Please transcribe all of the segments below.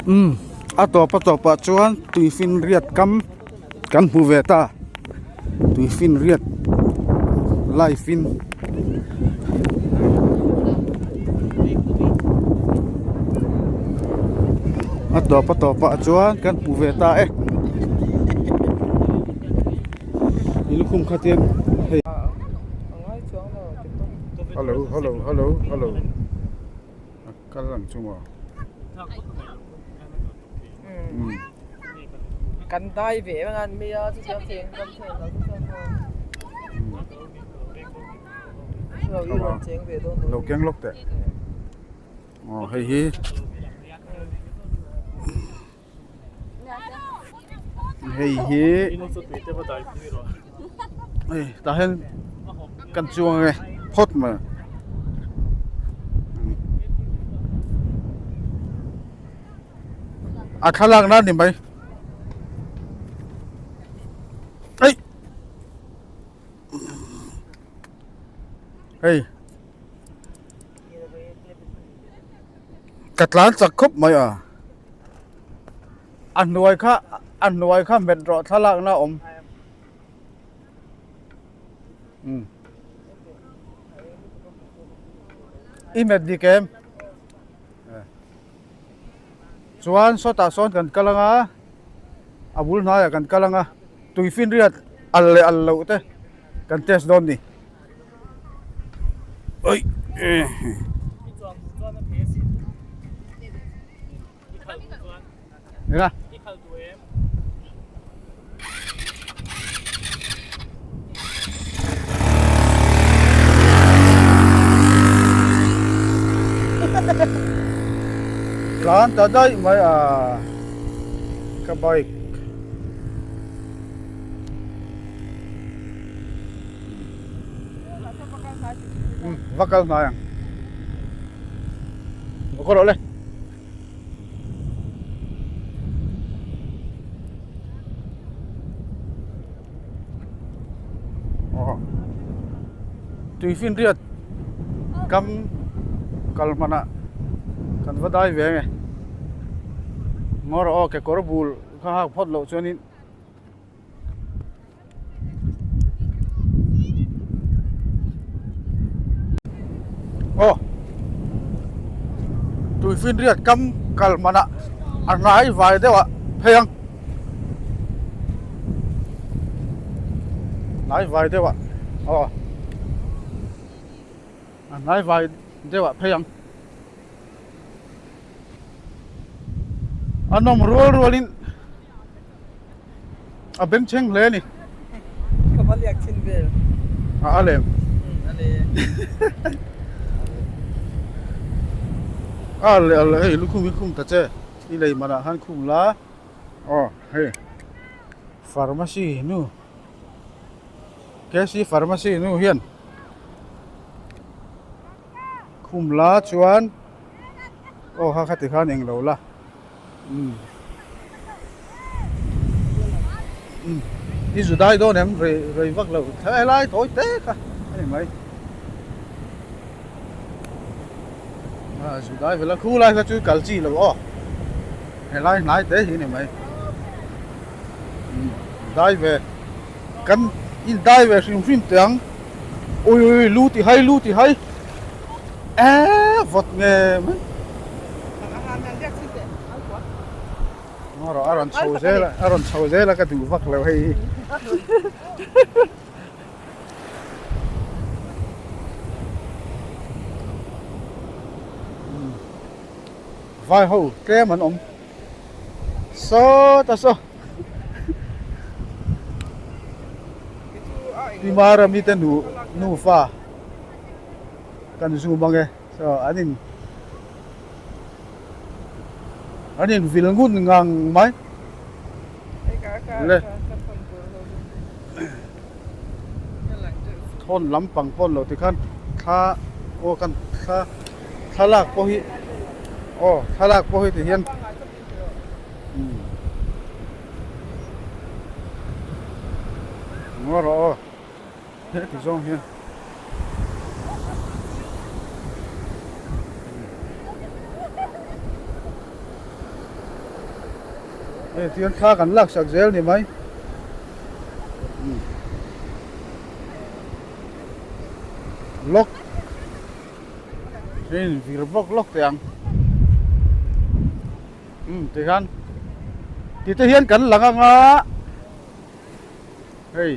Umm a tawp a tawpah chuan tuifinriat kam kan hmu ve ta tuifinriat live in a tawp a tawpah chuan kan hmu ve ta e i lukhum khatin hei hello hello hello hello. Kal ang chu maw? Kan dai ve em ang an mi a chutiang cheng kan thlen lo chu chuan maw. Lo i rawn cheng ve dawn lo keng lawk teh. Aw hei hi. Hei hi hei tah hian kan chuang e phawt mai a thlalak na ni mai ei hei ka tlan chak khawp mai a. A hnuai kha a hnuai kha hmet rawh thlalakna a awm. Umm. I hmet dik em? Chuan sawtah sawn kan kal anga a bul hnaiah kan kal anga tuifinriat al leh al loh te kan test dawn ni. Oi. Eng a? Tlan ta daih mai a ka bike. Va kal hnai ang. Va kawr rawh le. Tuifinriat kam kal hmanah kan va dai ve nge. Ngaw rawh aw kekawr bul kha hak phawt loh chuanin. Aw tuifinriat kam kal hmanah a ngai vai deuh ah phei ang hnai vai deuh ah aw a hnai vai deuh ah phei ang a nawm rual rual in. A bengchheng hle a ni. Ka va liak thin vel. A a lem. A le. A le a le hei lukhum hi khum ta che. I lei manah khan khum la. Aw hei pharmacy nu KC pharmacy nu hian khum la chuan aw kha khati khan englo la. Umm i zu dai dawn em rei rei vak lo helai tawi te kha a ni mai a zu dai vel a khu lai kha chu kal chi lo aw helai hnai te hi a ni mai umm dai ve kan in dai ve hrim hrim teh ang ui ui ui lu ti hai lu ti hai eee vawt nge mai. A rawn chho zel a a rawn chho zel a ka duh vak lo hei hi. Vai ho tlem an awm sawt a saw Pi Marami te nu nufa kan zoom ang e saw an in An in vil ngun ngang mai le thawn lampang pawh an lo ti khan thla aw kan thla thlalak pawh hi aw thlalak pawh hi ti hian umm ngaw rawh aw. Heti zawng hian Hei tihian thla kan lak sak zel ni mai. Lock hei in vir bawk lawk teh ang. Umm tikhan ti te hian kan lang anga hei.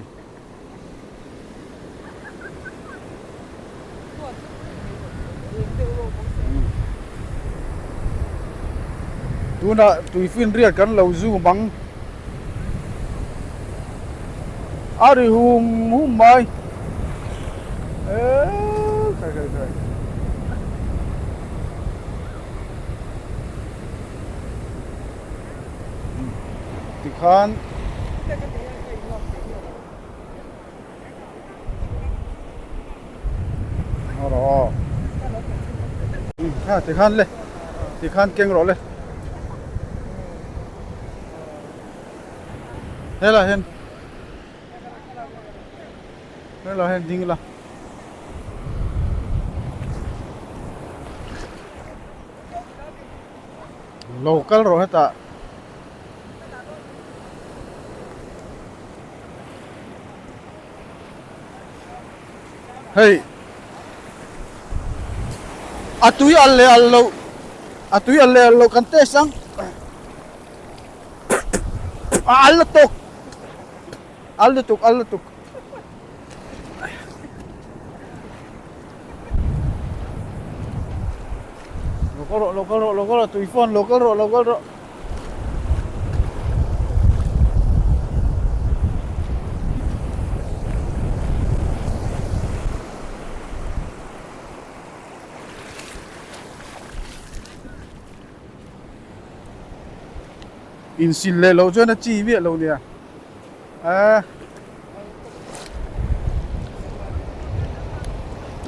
Tunah tuifinriat kan lo zoom ang. A ri hum hum mai. Eee khai khai khai. Tikhan. Kha tikhan le tikhan keng rawh le helai hian helai hian ding ila lo kal rawh hetah. Hei a tui al leh al loh a tui al leh al loh kan test ang a al lutuk al lutuk al lutuk lo kal rawh lo kal rawh lo kal rawh tui fawn lo kal rawh lo kal rawh. Insil leh loh chuan a chi miah lo nia a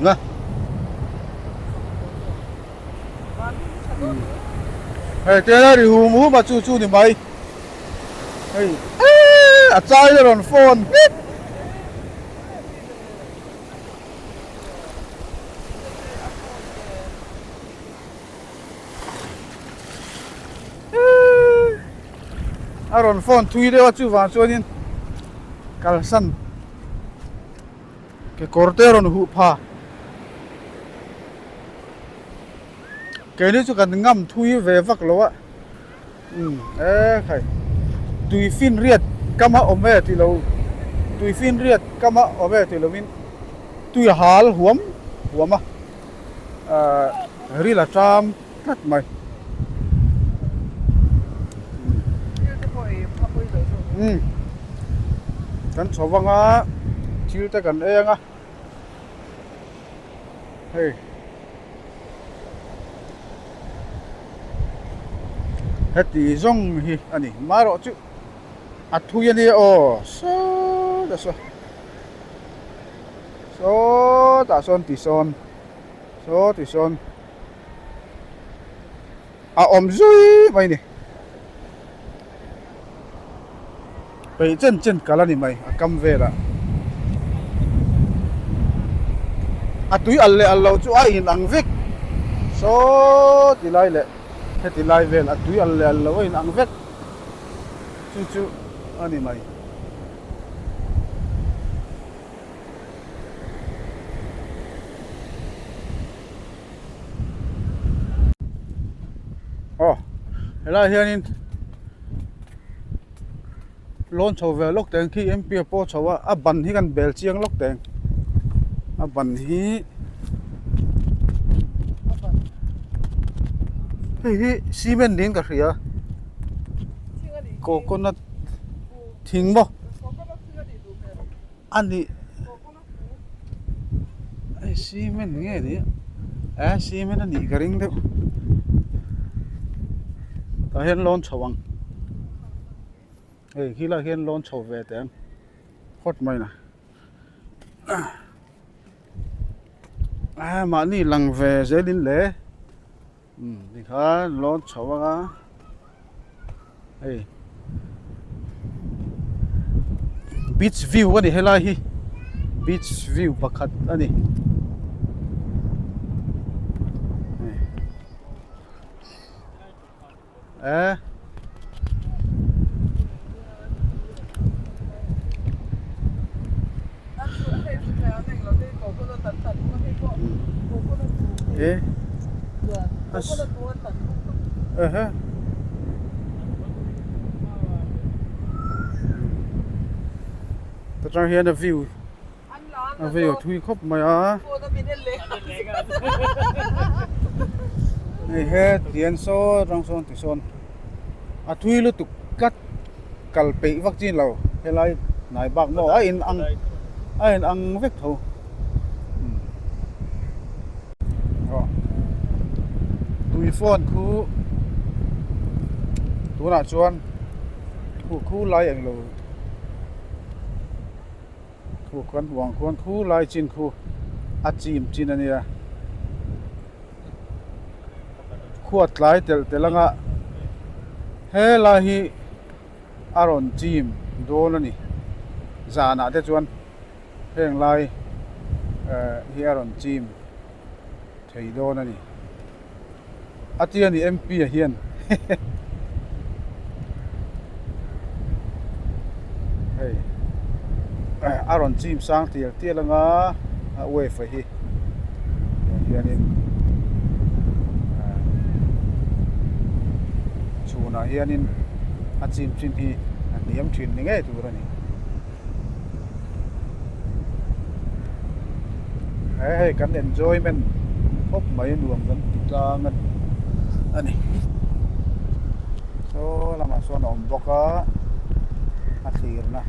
nga. Hei te a ri hum hum a chu chu ni mai hei a chai la rawn phone hmit a rawn phone thui deuh a chuvang chuanin kalsan Kekawr te a rawn huh pha. Keini chu kan ngam thui ve vak lo a. Umm e khai. Tui fin riat kam a awm e tih lo tui fin riat kam a awm e tih lovin tui a hal huam huam a. Ahh ril a ṭam tlat mai. Umm kan chho vang a thil te kan eng a hei heti zawng hi a ni marawh chu a thui a nia aw sawtah saw sawtah sawn ti sawn saw ti sawn. A awm zui mai ni. Peih chen chen kal a ni mai a kam velah. A tui al leh al loh chu a in ang vek. Saw ti lai leh heti lai vel a tui al leh al loh a in ang vek. Chu chu a ni mai. Aw helaiah hianin lawn chho ve lawk teng khi M P a pawh chho a a ban hi kan bel chiang lawk teng a ban hi hei hi cement niin ka hria coconut thing maw a nih. Hei cement nge ni a eh cement a nih ka ring deuh tah hian lawn chho ang hei khi lai hian lawn chho ve teh ang phawt mai na ah mahni lang ve zel in le umm tikhan lawn chho ang a hei beach view a ni helai hi beach view pakhat a ni eh. Ehe. Ta tang hian a view a view a thui khawp mai a. Hei he tian saw atang sawn ti sawn a thui lutuk tlat kal peih vak chin lo helai hnai bak maw a in ang a in ang vek tho. Tui phone khu tunah chuan khu khu lai englo khu khuan huang khuan khu lai chin khu a chim chin a nia khuat tlai telh telh anga helai hi a rawn chim dawn a ni zanah te chuan. Heng lai hi a rawn chim thei dawn a ni. A tia ni MP a hian hei a rawn chim sang tial tial anga a wave a hi tiang hianin chhunah hianin a chim chin hi a hniam thin ni ngei tur a ni. He hei kan enjoyment khawp mai nuam kan ti tlang a ni saw lamah sawn a awm bawk a a thlirna.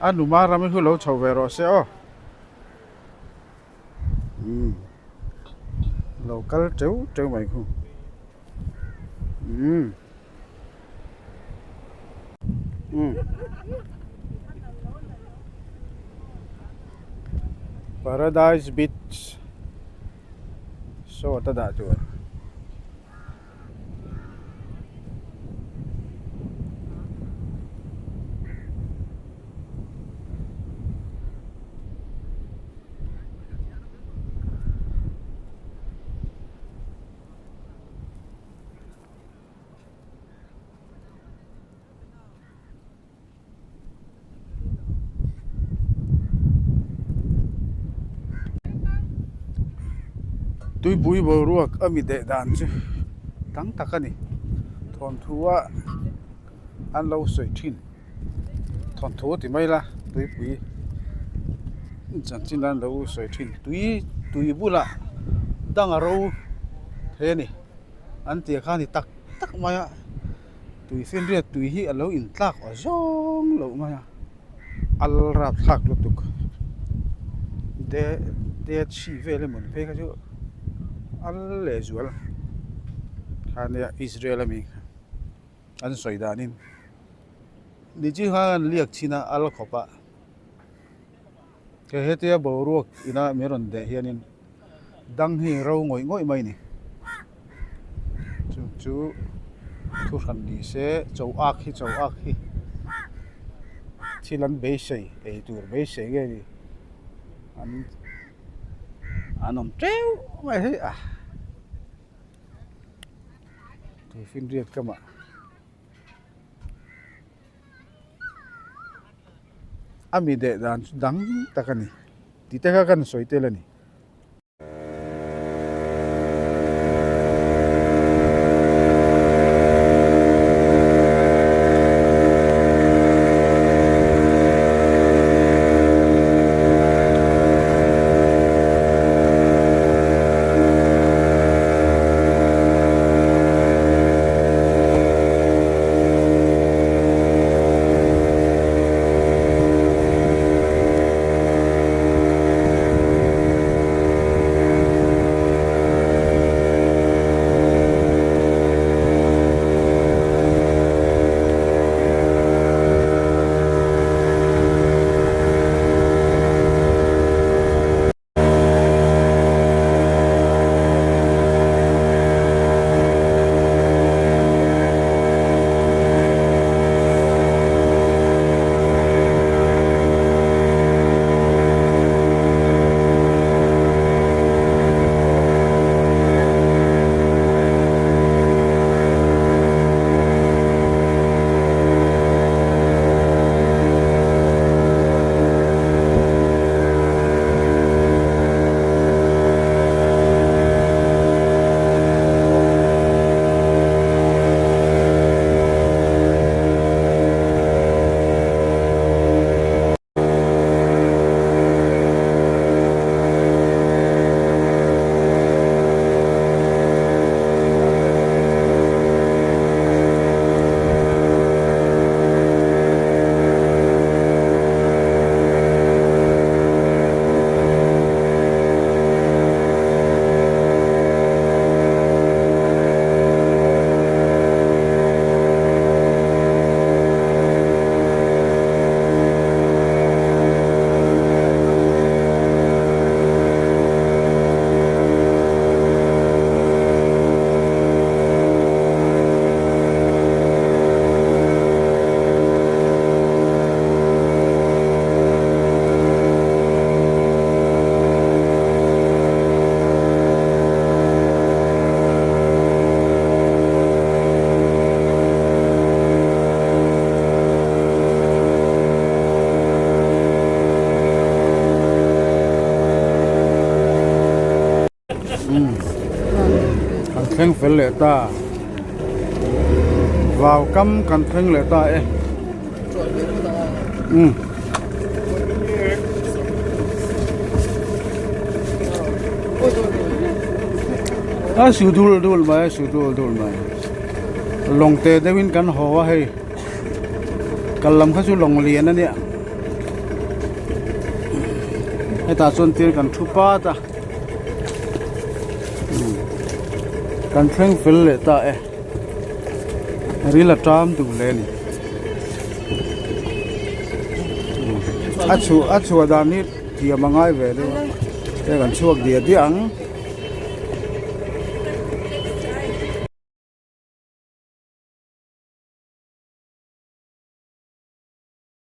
A numa ram hi lo chho ve rawh se aw umm lo kal teuh teuh mai khu umm. Paradise Beach saw ta dah tur. Tuipui boruak a mi deh dan chu tam tak a ni thawnthu a an lo sawi thin thawnthu ti mai ila tuipui chanchin an lo sawi thin tui tui bulah dang a ro thei a ni. An tia kha ni tak tak mai a, tui finriat tui hi a lo intlak aw zawng loh mai a, al rap thlak lutuk de de chhi vel emaw ni phei kha chu al leh zual kha nia Israel ami an sawi danin ni chi khan an liak chhin a al khawp a he hetia boruak ina min rawn deh hianin. Dang hi ro ngawih ngawih mai a ni. Chu chu thu hran ni se cho ak hi cho ak hi thil an beisei ei tur beisei nge ni an an awm teuh mai hi a tuifinriat kamah. A mi deh dan chu dang tak a ni tih te kha kan sawi tel a ni. thleng fel leh ta. Vau kam kan thleng leh ta e. Umm. A su dul dul mai a su dul dul mai. Lawng te deuhin kan haw a hei. Kal lam kha chu lawng lian a nia. Hetah chuan tir kan thu pat a. Kan thleng fel leh ta e. Ril a ṭam duh hle a ni. A chhuah a chhuah dan hi thiam a ngai ve deuh a. Hei kan chhuak diah diah ang.